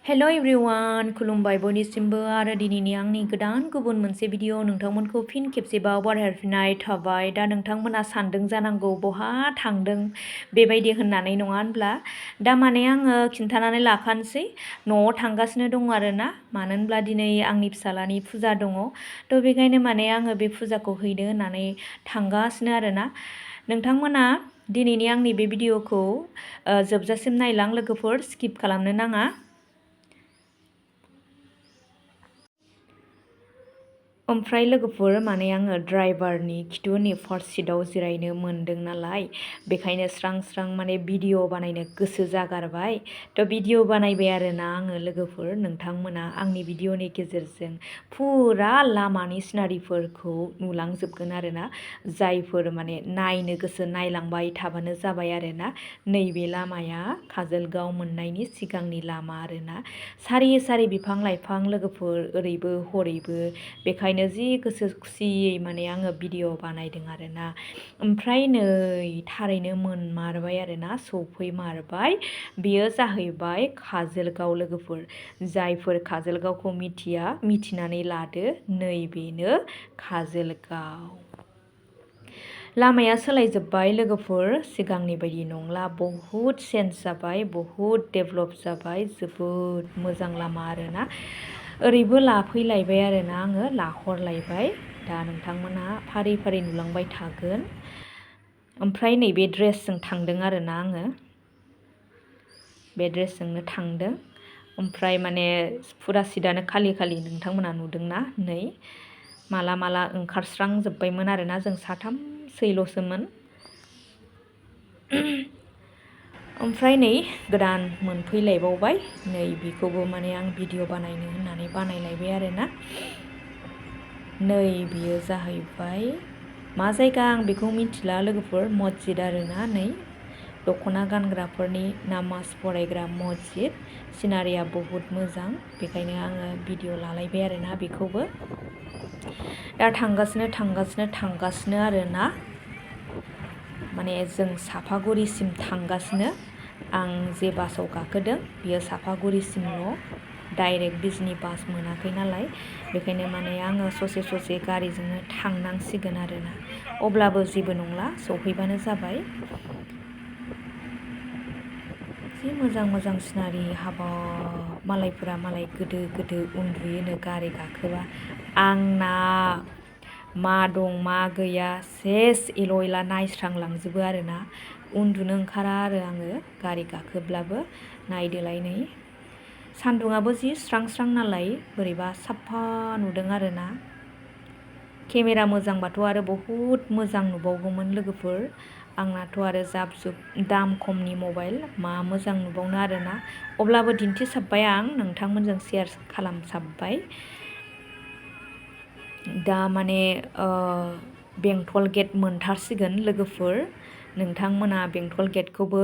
हेल' everyone खुलुमबाय बयनिसिमबो आरो दिनैनि आंनि गोदान गुबुन मोनसे भिडिअ नोंथांमोनखौ फिन खेबसेबाव बरायहरफिननाय थाबाय। दा नोंथांमोना सानदों जानांगौ बहा थांदों बेबायदि होननानै, नङा होनब्ला? दा माने आङो खिन्थानानै लाखानोसै, न'आव थांगासिनो दङ आरोना। मानो होनब्ला दिनै आंनि फिसालानि फुजा दङ, थ' बेखायनो माने आङो बे फुजाखौ हैनो होननानै थांगासिनो आरोना। नोंथांमोना दिनैनि आंनि बे भिडिअखौ जोबजासिम नायलां लोगोफोर, स्किप खालामनो नाङा। ओमफ्राय लोगोफोर माने आङो ड्राइभारनि खिथुनि फार्स्ट सिटआव जिरायनो मोन्दों नालाय, बेखायनो स्रां स्रां माने भिडिअ बानायनो गोसो जागारबाय। थ' भिडिअ बानायबाय आरोना आङो लोगोफोर। नोंथांमोना आंनि भिडिअनि गेजेरजों फुरा लामानि सिनारिफोरखौ नुलांजोबगोन आरोना। जायफोर माने नायनो गोसो नायलांबाय थाबानो जाबाय आरोना। नैबे लामाया काजलगाव मोननायनि सिगांनि लामा आरोना। सारि सारि बिफां लाइफां लोगोफोर, ओरैबो हरैबो। बेखायनो जि गोसो खुसियै माने आङो भिडिअ बानायदों आरोना। ओमफ्राय नै थारैनो मोनमारबाय आरोना, सफैमारबाय। बेयो जाहैबाय काजलगाव लोगोफोर। जायफोर काजलगावखौ मिथिया, मिथिनानै लादो, नैबेनो काजलगाव। लामाया सोलायजोब्बाय लोगोफोर, सिगांनि बायदि नंला, बहुद चेन्ज जाबाय, बहुद डेभलप जाबाय, जोबोद मोजां लामा आरोना। ओरैबो लाफैलायबाय आरोना आङो, लाहरलायबाय। दा नोंथांमोनहा फारि फारि नुलांबाय थागोन। ओमफ्राय नैबे ड्रेसजों थांदों आरोना आङो, बे ड्रेसजोंनो थांदों। ओमफ्राय माने फुरा सिटआनो खालि खालि नोंथांमोना नुदोंना। नै माला माला ओंखारस्रांजोब्बायमोन आरोना, जों साथामसैल'सोमोन। ओमफ्राय नै गोदान मोनफैलायबावबाय। नै बेखौबो माने आं भिडिअ बानायनो होननानै बानायलायबाय आरोना। नै बियो जाहैबाय मा जायगा आं बेखौ मिथिला लोगोफोर, मस्जिद आरोना। नै दख'ना गानग्राफोरनि नामाज फरायग्रा मस्जिद। सिनारिया बहुद मोजां, बेखायनो आङो भिडिअ लालायबाय आरोना बेखौबो। दा थांगासिनो आरोना। माने जों सापागुरिसिम थांगासिनो। आं जे बासाव गाखोदों बियो सापागुरिसिमल', डाइरेक्ट बिजनि बास मोनाखै नालाय, बेखायनो माने आङो ससे ससे गारिजोंनो थांनांसिगोन आरोना। अब्लाबो जेबो नंला, सफैबानो जाबाय। जि मोजां मोजां सिनारि, हाबाब मालायफोरा मालाय गोदो गोदो उन्दुयोनो गारि गाखोबा। आंना मा दं मा गैया सेस एल' एला नायस्रांलांजोबो आरोना। उन्दुनो ओंखारा आरो आङो गारि गाखोब्लाबो। नायदोलाय नै सान्दुङाबो जि स्रां स्रां नालाय बोरैबा साफा नुदों आरोना। केमेरा मोजांबाथ' आरो बहुद मोजां नुबावगौमोन लोगोफोर। आंनाथ' आरो जाब जुब दाम खमनि मबाइल, मा मोजां नुबावनो आरोना। अब्लाबो दिन्थिसाबबाय आं, नोंथांमोनजों शेयार खालामसाबबाय। दा माने बेंटल गेट मोनथारसिगोन लोगोफोर। नोंथांमोना बेंटल गेटखौबो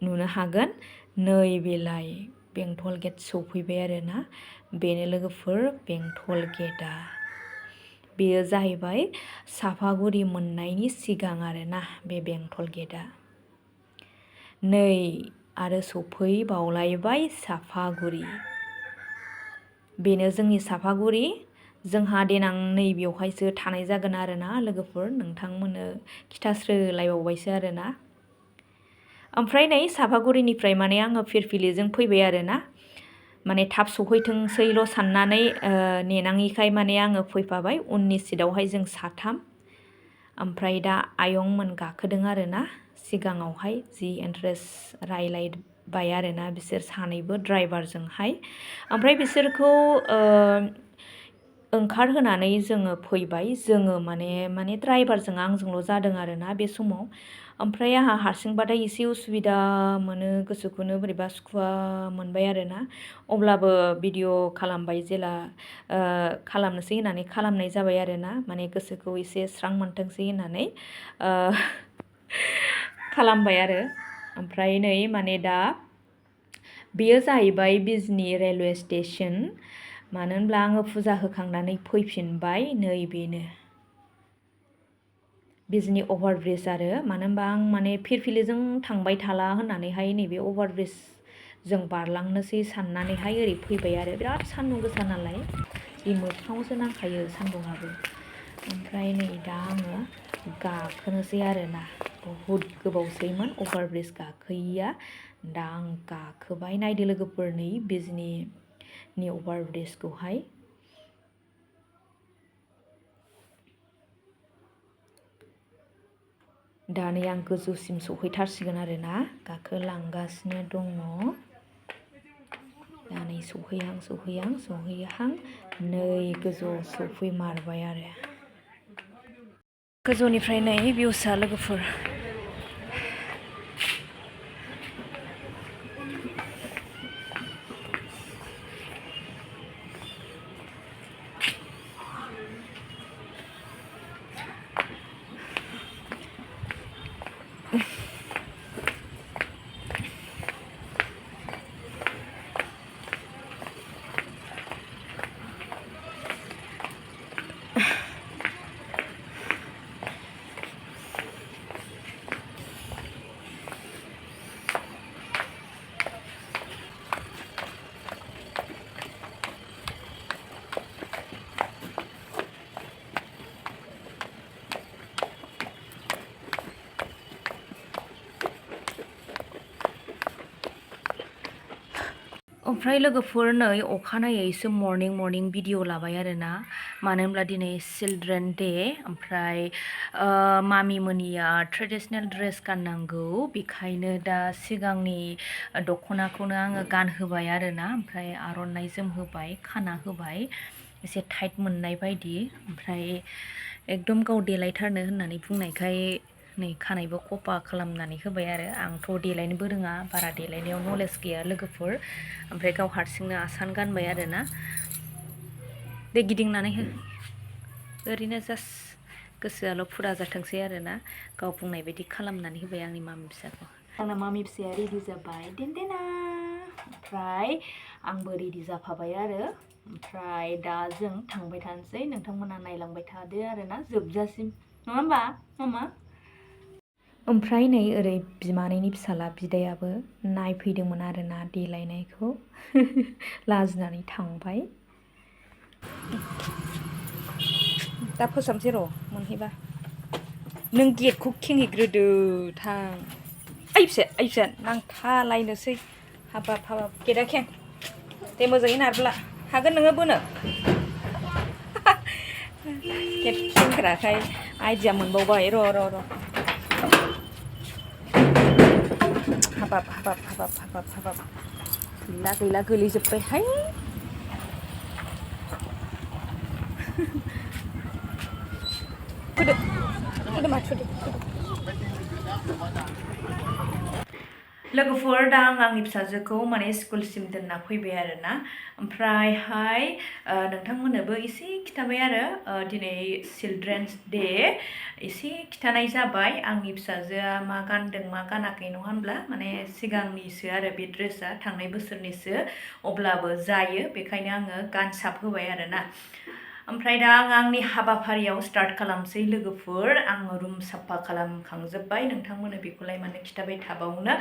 नुनो हागोन। नै बेलाय बेंटल गेट सफैबाय आरोना। बेनो लोगोफोर बेंटल गेटआ। बेयो जाहैबाय सापागुरि मोननायनि सिगां आरोना बे बेंटल गेटआ। नै आरो सफैबावलायबाय सापागुरि। बेनो जोंनि सापागुरि। जोंहा देनां नैबेयावहायसो थानाय जागोन आरोना लोगोफोर, नोंथांमोननो खिथास्रोलायबावबायसो आरोना। ओमफ्राय नै सापागुरिनिफ्राय माने आङो फिरफिलिजों फैबाय आरोना। माने थाब सफैथोंसैल' साननानै नेनाङिखाय माने आङो फैफाबाय। उननि सिटआवहाय जों साथाम। ओमफ्राय दा आयंमोन गाखोदों आरोना सिगाङावहाय, जि इन्टारेस्ट रायलायबाय आरोना बिसोर सानैबो ड्राइभारजोंहाय। ओमफ्राय बिसोरखौ ओंखारहोनानै जोङो फैबाय। जोङो माने ड्राइभारजों आंजोंल' जादों आरोना बे समाव। ओमफ्राय आंहा हारसिंबाथाय एसे उसुबिदा मोनो, गोसोखौनो बोरैबा सुखुवा मोनबाय आरोना। अब्लाबो भिडिअ खालामबाय जेला, खालामनोसै होननानै खालामनाय जाबाय आरोना। माने गोसोखौ एसे स्रां मोनथोंसै होननानै खालामबाय आरो। ओमफ्राय नै माने दा बेयो जाहैबाय बिजनि रेलवे स्टेसन। मानो होनब्ला आङो फुजा होखांनानै फैफिनबाय। नै बेनो बिजनि अभारब्रिज आरो। मानो होनबा आं माने फिरफिलिजों थांबाय थाला होननानैहाय नैबे अभारब्रिज जों बारलांनोसै साननानैहाय ओरै फैबाय आरो बिराद सान्दुं गोसा नालाय जि मोखाङावसो नांखायो सान्दुङाबो। ओमफ्राय नै दा आङो गाखोनोसै आरोना बहुद गोबावसैमोन अभारब्रिज गाखोयैया। दा आं गाखोबाय नायदो लोगोफोर नै बिजनीनि अभारब्रिजखौहाय। दा नै आं गोजौसिम सौहैथारसिगोन आरोना गाखोलांगासिनो दङ। दा नै सौहैहां नै गोजौआव सौफैमारबाय आरो। गोजौनिफ्राय नै भिउसआ लोगोफोर। ओमफ्राय लोगोफोर नै अखानायैसो मर्निं भिडिअ लाबाय आरोना मानो होनब्ला दिनै चिल्ड्रेन डे। ओमफ्राय मामिमोनिया ट्रेडिसनेल ड्रेस गाननांगौ बेखायनो दा सिगांनि दख'नाखौनो आङो गानहोबाय आरोना ओमफ्राय आर'नाइ जोमहोबाय खाना होबाय एसे टाइट मोननाय बायदि। ओमफ्राय एकदम गाव देलायथारनो होननानै बुंनायखाय नै खानायबो खफा खालामनानै होबाय आरो। आंथ' देलायनोबो रोङा बारा देलायनायाव नलेज गैया लोगोफोर। ओमफ्राय गाव हारसिंनो आसान गानबाय आरोना। दे गिदिंनानै हो ओरैनो जास्ट गोसोआल' फुरा जाथोंसै आरोना गाव बुंनाय बायदि खालामनानै होबाय आंनि मामि फिसाखौ। आंना मामि फिसाया रेडि जाबाय देना ओमफ्राय आंबो रेडि जाफाबाय आरो। ओमफ्राय दा जों थांबाय थानोसै नोंथांमोना नायलांबाय थादो आरोना जोबजासिम नङा होमबा मामा? ओमफ्राय नै ओरै बिमानैनि फिसाला बिदायाबो नायफैदोंमोन आरोना देलायनायखौ लाजिनानै थांबाय। दा फोसाबसै र' मोनहैबा। नों गेटखौ खेंहैग्रोदो थां। आइ फिसा नांथालायनोसै हाबाब गेटआ खें। दे मोजाङै नारब्ला हागोन नोङो बोनो। गेट खेंग्राखाय आइडिया मोनबावबाय र'। हाबाब गैला गोलैजोब्बायहाय। फोदो माथुदो। लोगोफोर दा आंनि फिसाजोखौ माने स्कुलसिम दोनना फैबाय आरोना। ओमफ्रायहाय नोंथांमोननोबो एसे खिथाबाय आरो दिनै चिल्ड्रेन्स डे एसे खिथानाय जाबाय। आंनि फिसाजोआ मा गानदों मा गानाखै नङा होनब्ला माने सिगांनिसो आरो बे ड्रेसा थांनाय बोसोरनिसो अब्लाबो जायो बेखायनो आङो गानसाब होबाय आरोना। ओमफ्राय दा आंनि हाबाफारियाव स्टार्ट खालामसै लोगोफोर। आङो रुम साफा खालामखांजोब्बाय नोंथांमोननो बेखौलाय मानो खिथाबाय थाबावनो।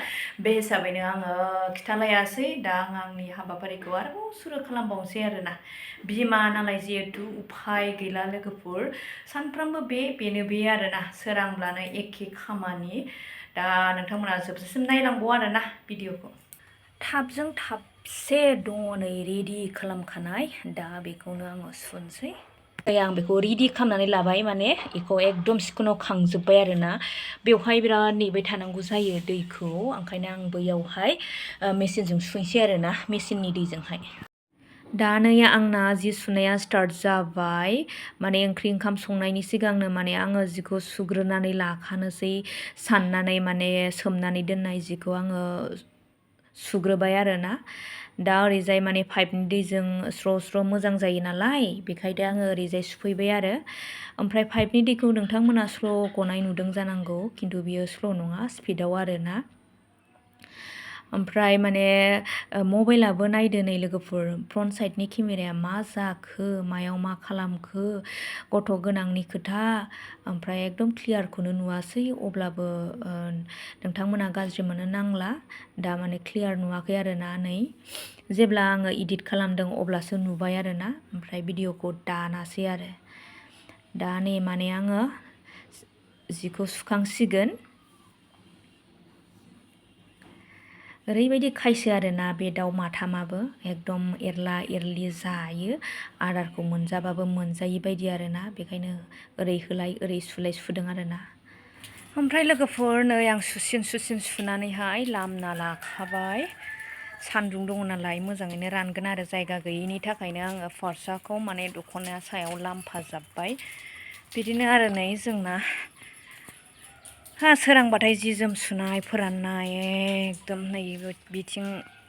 बे हिसाबैनो आङो खिथालायासै दा आंनि हाबाफारिखौ आरोबाव सुरु खालामबावनोसै आरोना। बिमा नालाय जिहेथु उफाय गैला लोगोफोर सानफ्रामबो बेनो बे आरोना सोरांब्लानो एखे खामानि। दा नोंथांमोना जोबजासिम नायलांगौ आरोना भिडिअखौ। थाबजों थाबसे दङ नै रेडि खालामखानाय दा बेखौनो आङो सुनोसै। आं बेखौ रेडि खालामनानै लाबाय माने बेखौ एकदम सिखुनाव खांजोब्बाय आरोना। बेवहाय बिराद नेबाय थानांगौ जायो दैखौ ओंखायनो आं बैयावहाय मेचिनजों सुनोसै आरोना मेचिननि दैजोंहाय। दा नै आंना जि सुनाया स्टार्ट जाबाय माने ओंख्रि ओंखाम संनायनि सिगांनो माने आङो जिखौ सुग्रोनानै लाखानोसै साननानै माने सोमनानै दोननाय जिखौ आङो सुग्रोबाय आरोना। दा ओरैजाय माने पाइपनि दैजों स्र' मोजां जायो नालाय बेखायनो आङो ओरैजाय सुफैबाय आरो। ओमफ्राय पाइपनि दैखौ नोंथांमोना स्ल' गनाय नुदों जानांगौ खिन्थु बियो स्ल' नङा स्पिडाव आरोना। ओमफ्राय माने मबाइलाबो नायदो नै लोगोफोर फ्रन्ट साइडनि केमेराया मा जाखो मायाव मा खालामखो गथ' गोनांनि खोथा ओमफ्राय एकदम क्लियारखौनो नुवासै अब्लाबो नोंथांमोना गाज्रि मोननो नांला दा माने क्लियार नुवाखै आरोना नै जेब्ला आङो इडिट खालामदों अब्लासो नुबाय आरोना ओमफ्राय भिडिअखौ दानासै आरो दा नै माने आङो जिखौ सुखांसिगोन ओरैबायदि खायसो आरोना बे दाउ माथामाबो एकदम एरला एरलि जायो आदारखौ मोनजाबाबो मोनजायि बायदि आरोना बेखायनो ओरै होलाय ओरै सुलाय सुदों आरोना ओमफ्राय लोगोफोर नै आं सुसिन सुनानैहाय लामना लाखाबाय सान्दुं दङ नालाय मोजाङैनो रानगोन आरो जायगा गैयिनि थाखायनो आङो फारसाखौ माने दख'ना सायाव लामफाजाबबाय बिदिनो आरो नै जोंना सोरांबाथाय जि जोम सुनाय फोराननाय एकदम नै बिथिं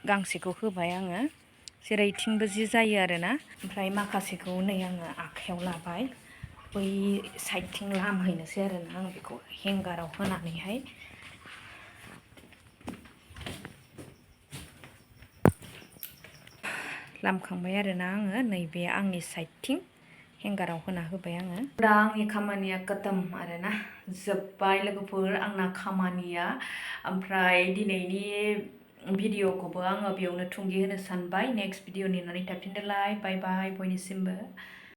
गांसेखौ होबाय आङो जेरैथिंबो जि जायो आरोना ओमफ्राय माखासेखौ नै आङो आखायाव लाबाय बै साइडथिं लामहैनोसै आरोना आं बेखौ हेंगाराव होनानैहाय लामखांबाय आरोना आङो नैबे आंनि साइडथिं हेंगाराव होना होबाय आङो दा आंनि खामानिया खतम आरोना जोब्बाय लोगोफोर आंना खामानिया ओमफ्राय दिनैनि भिडिअखौबो आङो बेयावनो थुंगे होनो सानबाय नेक्स्ट भिडिअ नेनानै थाफिनदोलाय बाय बाय बयनिसिमबो